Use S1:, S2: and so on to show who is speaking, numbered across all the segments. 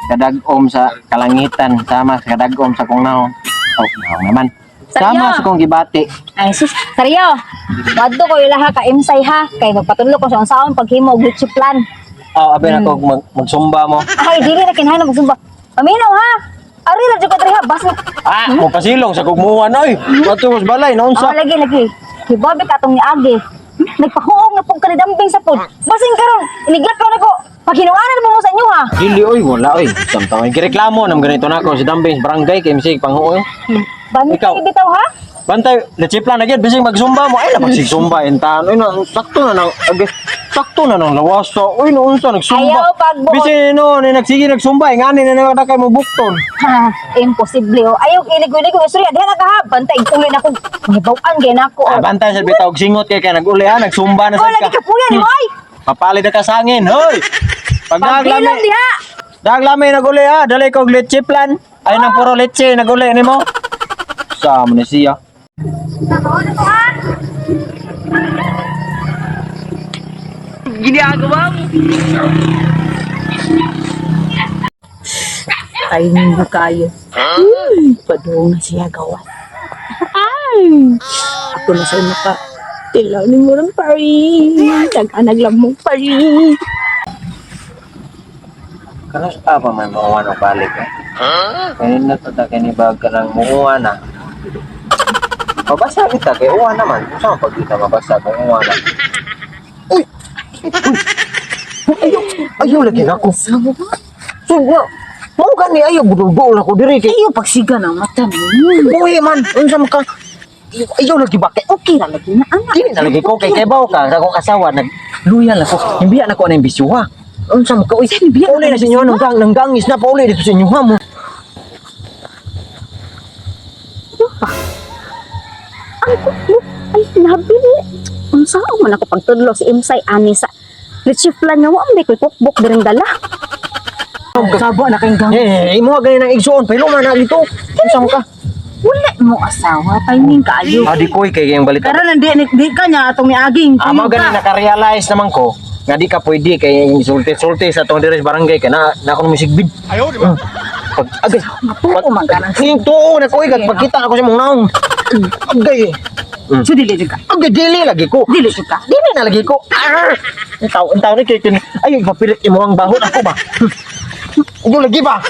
S1: Kadag-om sa kalangitan, sama sa kadag-om sa kong naong. Oh, naong naman.
S2: Saryo.
S1: Sama sa kong gibati.
S2: Ay sus, Saryo. Wadto ko ilaha ka imsay ha kay magpatudlo ko sa unsaon paghimo og leche plan.
S1: Oh, abi na ko magsumba mo.
S2: Ay dili na kinahanglan magsumba. Paminaw ha. Ari ra jud ko diri ha basta.
S1: Ah, mo pasilong sa kugmuwan oy. Ato mas balay naunsa.
S2: Oh, lagi lagi. Kibabi ka atong niagi. Nagpahuong na pug kanidambing sa pod. Basin karon, iniglak ra nako. Paghinuanan mo mo sa inyo ha.
S1: Dili oy, wala oy. Samtang gireklamo nam ganito na ako si Dambing sa barangay kay MC panghuoy.
S2: Bantay
S1: Ikaw.
S2: bitaw ha.
S1: Bantay, leche plan na gyud bisig magsumba mo. Ay na magsumba intan. Oy na sakto na nang ag- sakto na nang lawas sa. Oy no unsa nagsumba.
S2: Ayaw, pagbuot.
S1: Bisin no ni nagsige nagsumba ingani na na kay mo bukton.
S2: Ha, imposible oh. Ayaw iligo-ligo istorya diha na ka ha. Bantay uli na ko. Mahibaw-an gay nako.
S1: Ah, bantay sa bitaw og singot kay kay naguli ha, nagsumba na
S2: Oh,
S1: sad
S2: lagi
S1: ka.
S2: ka puya ni oy.
S1: Papalit na ka sa hangin, hoy. Pag
S2: Pagbilong
S1: naglami,
S2: diha.
S1: daglami naguli ha, dali ko og leche plan. Ay nang puro leche naguli nimo. Sa mo ni siya.
S3: Ay, hindi kayo. Padung na siya gawas. Ay, ako na sa maka. Tilaw ni mo rin pari. Nag-anag lang mo pari.
S1: Kanos pa pa may mukuha ng balik eh. Kaya na to ta kini bag ka ng mukuha na. Mabasa kita kay uwa naman. Kung saan pagkita mabasa kay uwa na. Uy! Uy! Ayaw, ayaw lagi na ako. So, nga, mo gani ayaw budol ako diri kay
S3: Ayaw pagsiga ng mata mo.
S1: Buhi man, unsa man ka? Ayaw lagi ba kay
S3: Okay ra lagi na anak.
S1: Dili na lagi ko kay kay baw ka sa akong asawa nag luya lang ko. Imbiya na ko na imbisyo ha. Unsa man ka uy?
S3: Imbiya
S1: Pauli na sa inyo nang gang nang gangis na pauli dito sa inyo ha mo.
S3: Ang kutlo. Ay, nabili. Unsa man ako pagtudlo si Imsay ani sa leche flan nga wa man ko'y cookbook diring dala. Sabo na kayong gang.
S1: Eh, imo gani nang igsuon pilo man na dito. Unsa man ka?
S3: Wala mo asawa, timing kaayo.
S1: Ah, di koy kay yung balita.
S3: Karon di, di ka niya atong miaging.
S1: Ah, mao gani naka-realize naman ko nga di ka pwede kay insulti-sulti sa atong diri sa barangay kay na na ako musigbid. Ayaw di ba? Pag agay,
S3: Matuo man ka nang
S1: ning tuo na ko eh, pagkita ako sa imong naong. Agay.
S3: So dili jud ka.
S1: Agay dili lagi ko.
S3: Dili jud ka.
S1: Dili na lagi ko. Arr! Ang tao, ang tao ni kay ay ipapilit imo ang bahon ako ba. Ugo lagi ba?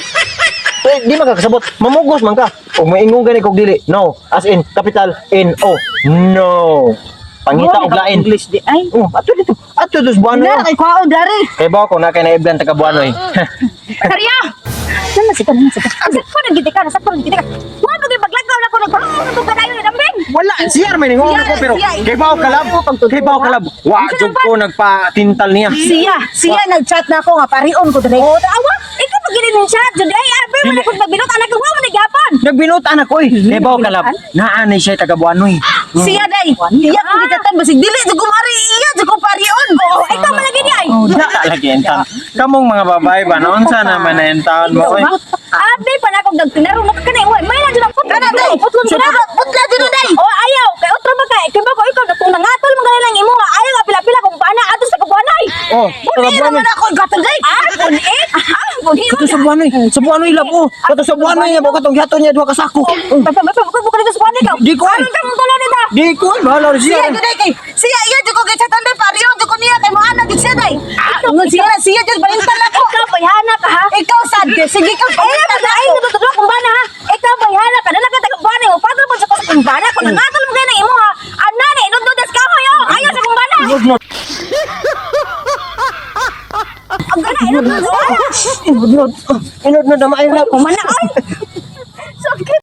S1: Eh, di man ka kasabot. Mamugos man ka. Og maingon gani kog dili. No, as in capital N O. No. Pangita og lain.
S3: English di ay.
S1: Oh, ato dito. Ato dos buwan
S3: Na
S1: na.
S3: kay kwaon dari.
S1: Kay ba ko na kay naibgan taga Buanoy.
S2: Saryo. Nana sika, nana sika. Sa po nagiti ka, sa po nagiti ka. Wa pa gyud paglakaw na ko nagpahuong na pud kadayon ni dambing.
S1: Wala siya man ningon ko pero kay ba kalab. Kay ba kalab. Wa jud ko nagpatintal niya.
S3: Siya, siya nag-chat na ako nga parion ko diri.
S2: Oh, taawa. Ikaw pa gini ning chat jud ay abi man ako pagbinot anak ko wa man nagyapon.
S1: Nagbinutan ako eh. Kay ba kalab. Naa ni siya taga Buanoy.
S3: Siya day. Iya ko gitatan basig dili jud ko mari iya jud ko parion.
S2: Oh, ikaw man lagi di ay.
S1: Wala lagi entaon. Kamong mga babae ba noon sana man na entaon mo oy.
S2: Abi pa na akong nagtinarong na kanay way may na jud ang putlo.
S3: Kana day.
S2: Putlon ko na.
S3: Putla jud na day.
S2: Oh, ayaw kay otro ba kay kay ba ko ikaw natong nangatol man gani lang imo nga ayaw apila-pila kung paana ato sa kabuanay.
S1: Oh, taga
S3: Puli
S1: Buanoy.
S3: naman ako gatol day.
S2: Ah, puni. Ah, puni.
S1: Kato sa Buanoy. Sa Buanoy lab oh. Kato sa Buanoy niya katong gihaton niya duha ka sako. Oh.
S2: Pa pa pa ko dito sa buanay ka.
S1: Di ko ay.
S2: Aron ka mong tulo nito.
S1: Di ko ay bahala rin
S3: Siya
S1: siya.
S3: jud day kay siya iya jud ko gitatan day parion jud ko niya kay mo ana jud siya day. Ngun siya siya jud balintan ako.
S2: Ikaw bayhana ka ha.
S3: Ikaw sad kay sige ka
S2: Eh,
S3: balintan
S2: ay,
S3: ako.
S2: natutulog kung bana ha. Ikaw bayhana ka. Nalaka taga buanay mo. Padre mo sa kung bana. Kung nangatol mo kayo ng imo ha. Anani, inudod ka hoy oh. Ayaw sa kung bana.
S1: Inudnod.
S2: Ang gana, inudod.
S1: Inudnod. Inudnod na maayo lab.
S2: Kumana ay.